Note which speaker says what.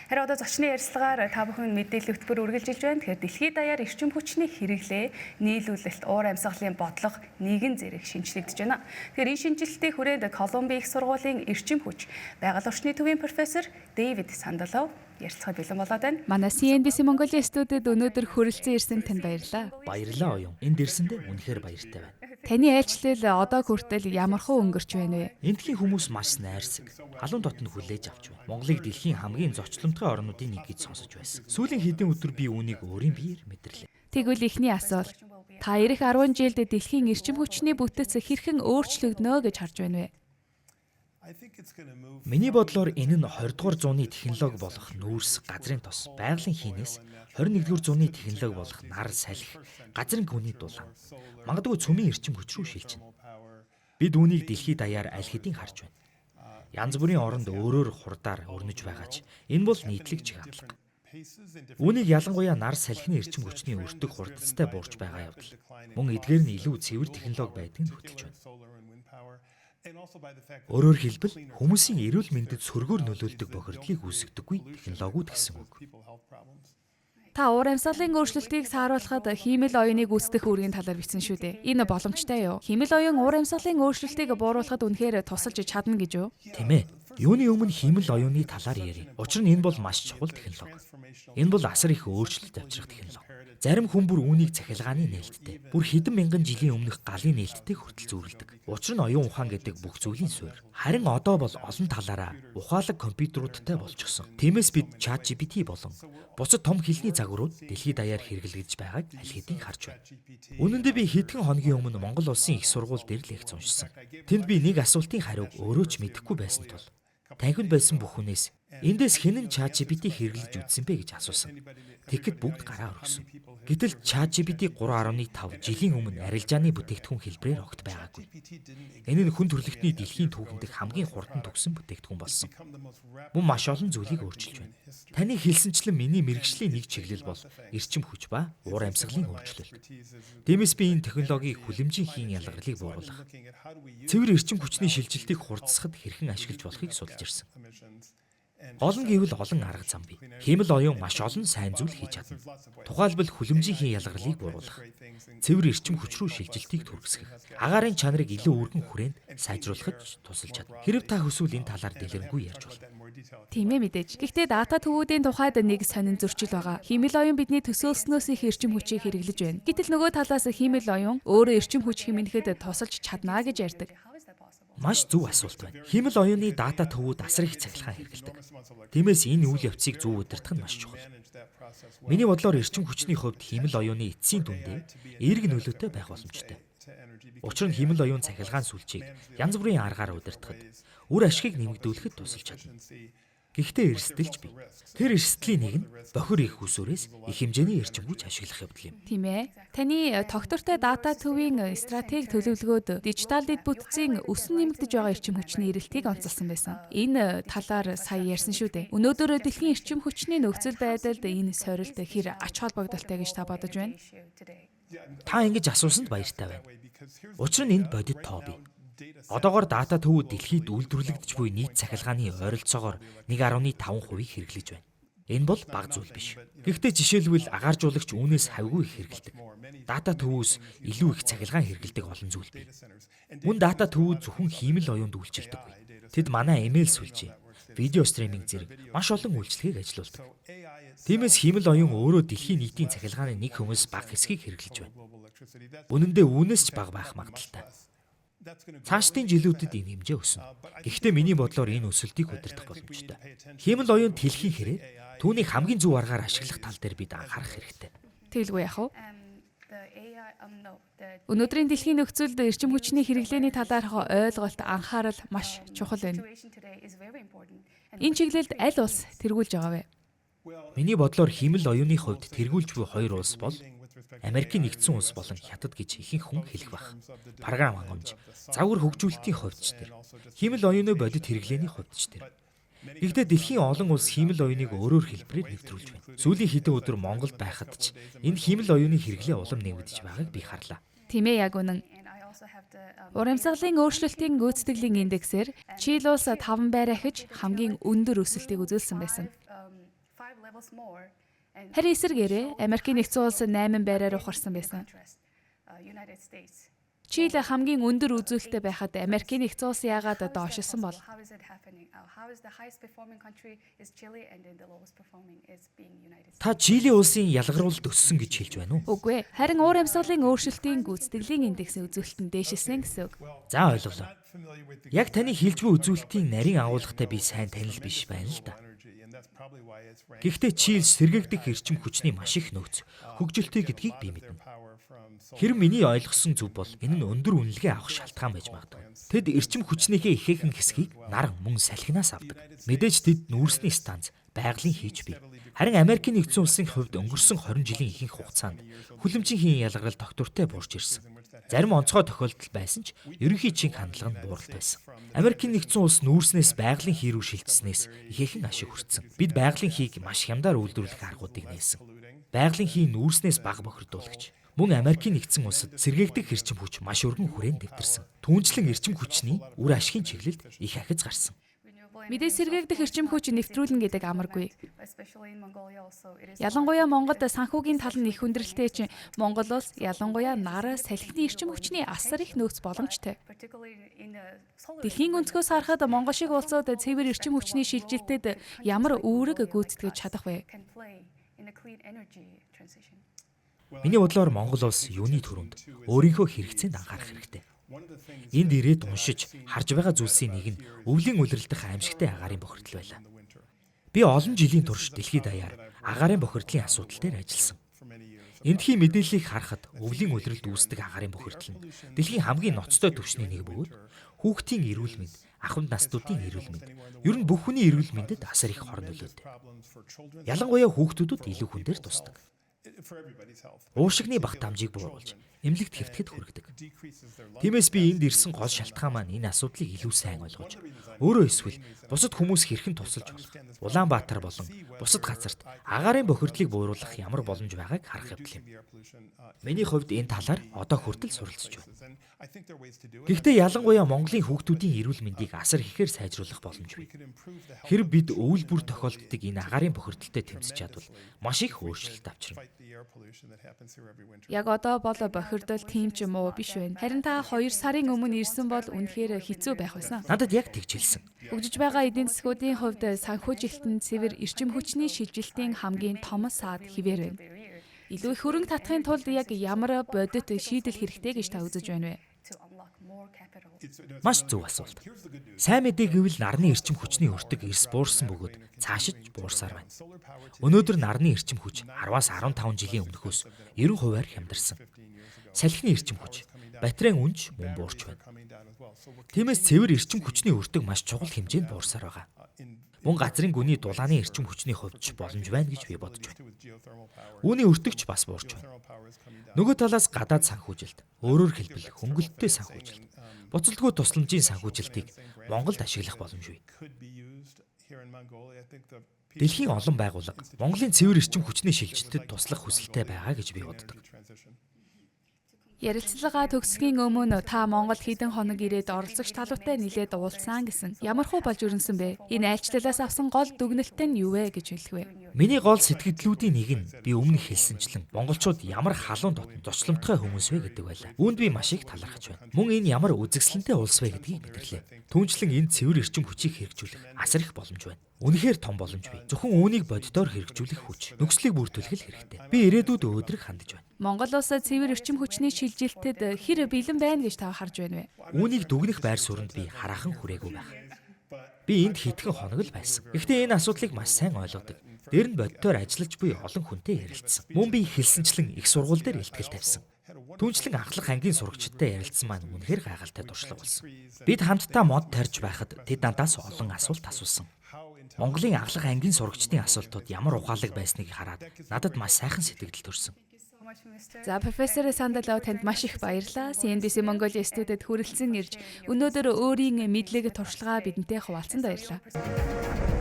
Speaker 1: Харин одоо зочны ярилцлагаар та бүхэн мэдээлэл хөтөлбөр үргэлжилж байна. Тэгэхээр дэлхийд даяар эрчим хүчний хэрэглээ, нийлүүлэлт, уур амьсгалын бодлого нэгэн зэрэг шинжлэгдэж байна. Тэгэхээр энэ шинжилтийн хүрээнд Колумбийн их сургуулийн эрчим хүч байгаль орчны төвийн профессор Дэвид Сандалов ярилцахад бэлэн болоод байна.
Speaker 2: Манай CNBC Mongolia студид өнөөдөр хүрэлцэн ирсэн танд баярлалаа.
Speaker 3: Баярлалаа, Оюун. Энд ирсэндээ үнэхээр баяртай байна.
Speaker 2: Таны айлчлал одоо хүртэл ямархуу өнгөрч байна вэ?
Speaker 3: Эндхийн хүмүүс маш найрсаг. Халуун дотно хүлээж авч байна. Монголыг дэлхийн хамгийн зочломтгой орнуудын нэг гэж сонсож байсан. Сүүлийн хэдэн өдөр би үүнийг өөрийн биеэр мэдэрлээ.
Speaker 2: Тэгвэл эхний асуулт. Та ирэх 10 жилд дэлхийн эрчим хүчний бүтэц хэрхэн өөрчлөгдөнө гэж харж байна вэ?
Speaker 3: Миний бодлоор энэ нь 20 дугаар зууны технологи болох нүүрс, газрын тос, байгалийн хийнээс 21 дугаар зууны технологи болох нар салхи, газрын гүний дулаан, магадгүй цөмийн эрчим хүч рүү шилжинэ. Бид үүнийг дэлхийд даяар аль хэдийн харж байна. Янз бүрийн оронд өөрөөр хурдаар өрнөж байгаа ч энэ бол нийтлэг чиг хандлага. Үүнийг ялангуяа нар салхины эрчим хүчний өртөг хурдацтай буурч байгаа явдал мөн эдгээр нь илүү цэвэр технологи байдаг нь хөтөлж байна. Өөрөөр хэлбэл, хүмүүсийн эрүүл мэндэд сөргөөр нөлөөлдөг бохирдлыг үүсгэдэггүй технологиуд гэсэн үг.
Speaker 2: Та уур амьсгалын өөрчлөлтийг сааруулахад хиймэл оюуныг үүсгэх үүргийн талаар бичсэн шүү дээ. Энэ боломжтой юу? Хиймэл оюун уур амьсгалын өөрчлөлтийг бууруулахад үнэхээр тусалж чадна гэж юу?
Speaker 3: Тийм ээ. Юуны өмнө хиймэл оюуны талаар ярья. Учир нь энэ бол маш чухал технологи. Энэ бол асар их өөрчлөлт авчрах технологи. Зарим хүн бүр үүнийг цахилгааны нээлттэй, бүр хэдэн мянган жилийн өмнөх галын нээлттэй хүртэл зүйрлэдэг. Учир нь оюун ухаан гэдэг бүх зүйлийн суурь. Харин одоо бол олон талаараа ухаалаг компьютеруудтай болчихсон. Тиймээс бид ChatGPT болон бусад том хэлний загварууд дэлхийд даяар хэрэглэгдэж байгааг аль хэдийн харж байна. Үнэн дээр, би хэдхэн хоногийн өмнө Монгол Улсын их сургууль дээр лекц уншсан. Тэнд би нэг асуултын хариуг өөрөө ч мэдэхгүй байсан тул танхимд байсан бүх хүнээс "Эндээс хэн нь ChatGPT хэрэглэж үзсэн бэ?" гэж асуусан. Тэгэхэд бүгд гараа өргөсөн. Гэтэл ChatGPT 3.5 жилийн өмнө арилжааны бүтээгдэхүүн хэлбэрээр огт байгаагүй. Энэ нь хүн төрөлхтний дэлхийн түүхэн дэх хамгийн хурдан түгсэн бүтээгдэхүүн болсон. Мөн маш олон зүйлийг өөрчилж байна. Таны хэлсэнчлэн миний мэргэжлийн нэг чиглэл бол эрчим хүч ба уур амьсгалын өөрчлөлт. Тиймээс би энэ технологиг хүлэмжийн хийн ялгарлыг бууруулах, цэвэр эрчим хүчний шилжилтийг хурдасгахад хэрхэн ашиглаж болохыг судалж ирсэн. Гол нь гэвэл олон арга зам бий. Хиймэл оюун маш олон сайн зүйл хийж чадна. Тухайлбал, хүлэмжийн хийн ялгарлыг бууруулах, цэвэр эрчим хүч рүү шилжилтийг түргэсгэх, агаарын чанарыг илүү өргөн хүрээнд сайжруулахад тусалж чадна. Хэрэв та хүсвэл энэ талаар дэлгэрэнгүй ярьж болно.
Speaker 2: Тийм ээ, мэдээж. Гэхдээ дата төвүүдийн тухайд нэг сонин зөрчил байгаа. Хиймэл оюун бидний төсөөлснөөс их эрчим хүчийг хэрэглэж байна. Гэтэл нөгөө талаас хиймэл оюун өөрөө эрчим хүч хэмнэхэд тусалж чадна гэж ярьдаг.
Speaker 3: Маш зөв асуулт байна. Хиймэл оюуны дата төвүүд асар их цахилгаан хэрэглэдэг. Тиймээс энэ үйл явцыг зөв удирдах нь маш чухал. Миний бодлоор эрчим хүчний хувьд хиймэл оюуны эцсийн дүндээ эерэг нөлөөтэй байх боломжтой. Учир нь хиймэл оюун цахилгаан сүлжээг янз бүрийн аргаар удирдахад, үр ашгийг нэмэгдүүлэхэд тусалж чадна. Гэхдээ эрсдэл ч бий. Тэр эрсдлийн нэг нь бохир их усүрээс их хэмжээний эрчим хүч ашиглах явдал юм.
Speaker 2: Тийм ээ. Таны тогтвортой дата төвийн стратеги төлөвлөгөөд дижитал дэд бүтцийн өсөн нэмэгдэж байгаа эрчим хүчний эрэлтийг онцолсон байсан. Энэ талаар сая ярьсан шүү дээ. Өнөөдөр дэлхийн эрчим хүчний нөхцөл байдалд энэ сорилт хэр ач холбогдолтой гэж та бодож байна?
Speaker 3: Та ингэж асуусанд баяртай байна. Учир нь энд бодит тоо бий. Одоогоор дата төвүүд дэлхийд үйлдвэрлэгдэж буй нийт цахилгааны ойролцоогоор 1.5%-ийг хэрэглэж байна. Энэ бол бага зүйл биш. Гэхдээ жишээлбэл, агааржуулагч үүнээс хавьгүй их хэрэглэдэг. Дата төвөөс илүү их цахилгаан хэрэглэдэг олон зүйл бий. Мөн дата төвүүд зөвхөн хиймэл оюунд үйлчилдэггүй. Тэд манай имэйл сүлжээ, видео стриминг зэрэг маш олон үйлчилгээг ажилуулдаг. Тиймээс хиймэл оюун өөрөө дэлхийн нийтийн цахилгааны 1%-ээс бага хэсгийг хэрэглэж байна. Үнэн дээр, үүнээс ч бага байх магадлалтай. Цаашдын жилүүдэд энэ хэмжээ өснө. Гэхдээ миний бодлоор энэ өсөлтийг удирдах боломжтой. Хиймэл оюун дэлхийн хэрээр түүнийг хамгийн зөв аргаар ашиглах тал дээр бид анхаарах хэрэгтэй.
Speaker 2: Тэгэлгүй яах вэ? Өнөөдрийн дэлхийн нөхцөлд эрчим хүчний хэрэглээний талаарх ойлголт, анхаарал маш чухал байна. Энэ чиглэлд аль улс тэргүүлж байгаа вэ?
Speaker 3: Миний бодлоор хиймэл оюуны хувьд тэргүүлж буй хоёр улс бол Америкийн Нэгдсэн Улс болон Хятад гэж ихэнх хүн хэлэх байх. Програм хангамж, загвар хөгжүүлэлтийн хувьд ч тэр, хиймэл оюуны бодит хэрэглээний хувьд ч тэр. Гэхдээ дэлхийн олон улс хиймэл оюуныг өөрөөр хэлбэрээр нэвтрүүлж байна. Сүүлийн хэдэн өдөр Монголд байхад ч энэ хиймэл оюуны хэрэглээ улам нэмэгдэж байгааг би харлаа.
Speaker 2: Тийм ээ, яг үнэн. Уур амьсгалын өөрчлөлтийн гүйцэтгэлийн индексээр Чили улс 5 байр ахиж хамгийн өндөр өсөлтийг үзүүлсэн байсан. Харин эсэргээрээ Америкийн нэгдсэн улс 8 байраар ухарсан байсан. Чили хамгийн өндөр үзүүлэлттэй байхад Америкийн нэгдсэн улс яагаад доошилсон бол?
Speaker 3: Та Чили улсын ялгаруулалт өссөн гэж хэлж байна уу?
Speaker 2: Үгүй ээ. Харин уур амьсгалын өөрчлөлтийн гүйцэтгэлийн индексийн үзүүлэлт нь дээшилсэн гэсэн үг.
Speaker 3: За, ойлголоо. Яг таны хэлж буй үзүүлэлтийн нарийн агуулгатай би сайн танил биш байна л да. Гэхдээ Чили сэргээгдэх эрчим хүчний маш их нөөц, хөгжилтэй гэдгийг би мэднэ. Хэрэв миний ойлгосон зөв бол энэ нь өндөр үнэлгээ авах шалтгаан байж магадгүй. Тэд эрчим хүчнийхээ ихээхэн хэсгийг нар мөн салхинаас авдаг. Мэдээж тэд нүүрсний станц, байгалийн хийж бий. Харин Америкийн нэгдсэн улсын хувьд өнгөрсөн 20 жилийн ихэнх хугацаанд хүлэмжийн хийн ялгарл тогтвортой буурч ирсэн. Зарим онцгой тохиолдол байсан ч ерөнхий чинх хандлага нь бууралт байсан. Америкийн нэгдсэн улс нүүрснээс байгалийн хий рүү шилжсэнээс ихээхэн ашиг хүртсэн. Бид байгалийн хийг маш хямдаар үйлдвэрлэх аргуудыг нээсэн. Байгалийн хий нүүрснээс бага бохирдуулагч. Мөн Америкийн нэгдсэн улсад сэргээгдэх эрчим хүч маш өргөн хүрээнд дэвтэрсэн. Түүнчлэн эрчим хүчний үр ашигын чиглэлд их ахиц гарсан.
Speaker 2: Мэдээж сэргээгдэх эрчим хүч нэвтрүүлнэ гэдэг амаргүй. Ялангуяа Монголд санхүүгийн тал нь их хүндрэлтэй чинь Монгол улс ялангуяа нар салхины эрчим хүчний асар их нөөц боломжтой. Дэлхийн өнцгөөс харахад Монгол шиг улсууд цэвэр эрчим хүчний шилжилтэд ямар үүрэг гүйцэтгэж чадах вэ?
Speaker 3: Миний бодлоор Монгол улс юуны түрүүнд өөрийнхөө хэрэгцээнд анхаарах хэрэгтэй. Энд ирээд уншиж харж байгаа зүйлсийн нэг нь өвлийн улирал дах аимшигтай агаарын бохирдол байлаа. Би олон жилийн турш дэлхийд даяар агаарын бохирдлын асуудал дээр ажилласан. Эндхийн мэдээллийг харахад өвлийн улиралд үүсдэг агаарын бохирдол нь дэлхийн хамгийн ноцтой түвшний нэг бөгөөд хүүхдийн эрүүл мэнд, ахуйд настуудын эрүүл мэнд, ер нь бүх хүний эрүүл мэндэд асар их хор нөлөөтэй. Ялангуяа хүүхдүүдэд илүү хүн дээр тусдаг. Уушигны багтаамжийг бууруулж, эмнэлэгт хэвтэхэд хүргэдэг. Тиймээс би энд ирсэн гол шалтгаан маань энэ асуудлыг илүү сайн ойлгож, өөрөө эсвэл бусад хүмүүс хэрхэн тусалж болох, Улаанбаатар болон бусад газарт агаарын бохирдлыг бууруулах ямар боломж байгааг харах явдал юм. Миний хувьд энэ талаар одоо хүртэл суралцж байна. Гэхдээ ялангуяа Монголын хүүхдүүдийн эрүүл мэндийг асар ихээр сайжруулах боломж бий. Хэрэв бид өвөл бүр тохиолддог энэ агаарын бохирдолтой тэмцэж чадвал маш их өөрчлөлт авчирна.
Speaker 2: Яг одоо бол бохирдол тийм ч муу биш байна. Харин та 2 сарын өмнө ирсэн бол үнэхээр хэцүү байх байсан.
Speaker 3: Надад яг тэгж хэлсэн.
Speaker 2: Хөгжиж байгаа эдийн засгуудын хувьд санхүүжилт нь цэвэр эрчим хүчний шилжилтийн хамгийн том саад хിവэр байна. Илүү их хөрөнгө татахын тулд яг ямар бодит шийдэл хэрэгтэй гэж та үзэж байна вэ?
Speaker 3: Маш зөв асуулт. Сайн мэдээ гэвэл нарны эрчим хүчний өртөг эрс буурсан бөгөөд цаашид буурсаар байна. Өнөөдөр нарны эрчим хүч 10-аас 15 жилийн өмнөхөөс 90%-аар хямдарсан. Салхины эрчим хүч, батарейн үнч мөн буурч байна. Тиймээс цэвэр эрчим хүчний өртөг маш чухал хэмжээнд буурсаар байгаа. Мөн газрын гүний дулааны эрчим хүчний хувьд ч боломж байна гэж би бодож байна. Үүний өртөгч бас буурч байна. Нөгөө талаас гадаад санхүүжилт, өөрөөр хэлбэл хөнгөлөлттэй санхүүжилт, буцалтгүй тусламжийн санхүүжилтийг Монголд ашиглах боломж бий. Дэлхийн олон байгууллага Монголын цэвэр эрчим хүчний шилжилтэд туслах хүсэлтэй байгаа гэж би боддог.
Speaker 2: Ярилцлага төгсгийн өмнө та Монгол хэдэн хоног ирээд оролцогч талуутай нилээд уулзсан гэсэн. Ямархуу болж өрнөсөн бэ? Энэ айлчлалаас авсан гол дүгнэлт нь юу вэ гэж хэлэх вэ?
Speaker 3: Миний гол сэтгэгдлүүдийн нэг нь би өмнө хэлсэнчлэн монголчууд ямар халуун дотн зочломтгой хүмүүс вэ гэдэг байлаа. Үүнд би маш их талархаж байна. Мөн энэ ямар үзэсгэлэнтэй улс вэ гэдгийг мэдэрлээ. Түүнчлэн энэ цэвэр эрчим хүчийг хэрэгжүүлэх асар их боломж байна. Үнэхээр том боломж бий. Зөвхөн үүнийг бодитоор хэрэгжүүлэх хүч, нөхцөлийг бүрдүүлэх л хэрэгтэй. Би ирээдүйд өөдрөг хандаж байна.
Speaker 2: Монгол улс цэвэр эрчим хүчний шилжилтэд хэр бэлэн байна гэж та харж байна вэ?
Speaker 3: Үүнийг дүгнэх байр суурьнд би хараахан хүрээгүй байх. Би энд хэдхэн хоног л байсан. Гэхдээ энэ асуудлыг маш сайн ойлгодог. Дээр нь бодитоор ажиллаж буй олон хүнтэй ярилцсан. Мөн би хэлсэнчлэн их сургууль дээр илтгэл тавьсан. Түүнчлэн ахлах ангийн сурагчидтай ярилцсан маань үнэхээр гайхалтай туршлага болсон. Бид хамтдаа мод тарьж байхад тэд надаас олон асуулт асуусан. Монголын ахлах ангийн сурагчдын асуултууд ямар ухаалаг байсныг хараад надад маш сайхан сэтгэгдэл төрсөн.
Speaker 2: За, профессор Сандалав, танд маш их баярлалаа. CNBC Mongolia студид хүрэлцэн ирж өнөөдөр өөрийн мэдлэг туршлагаа бидэнтэй хуваалцсанд баярлалаа.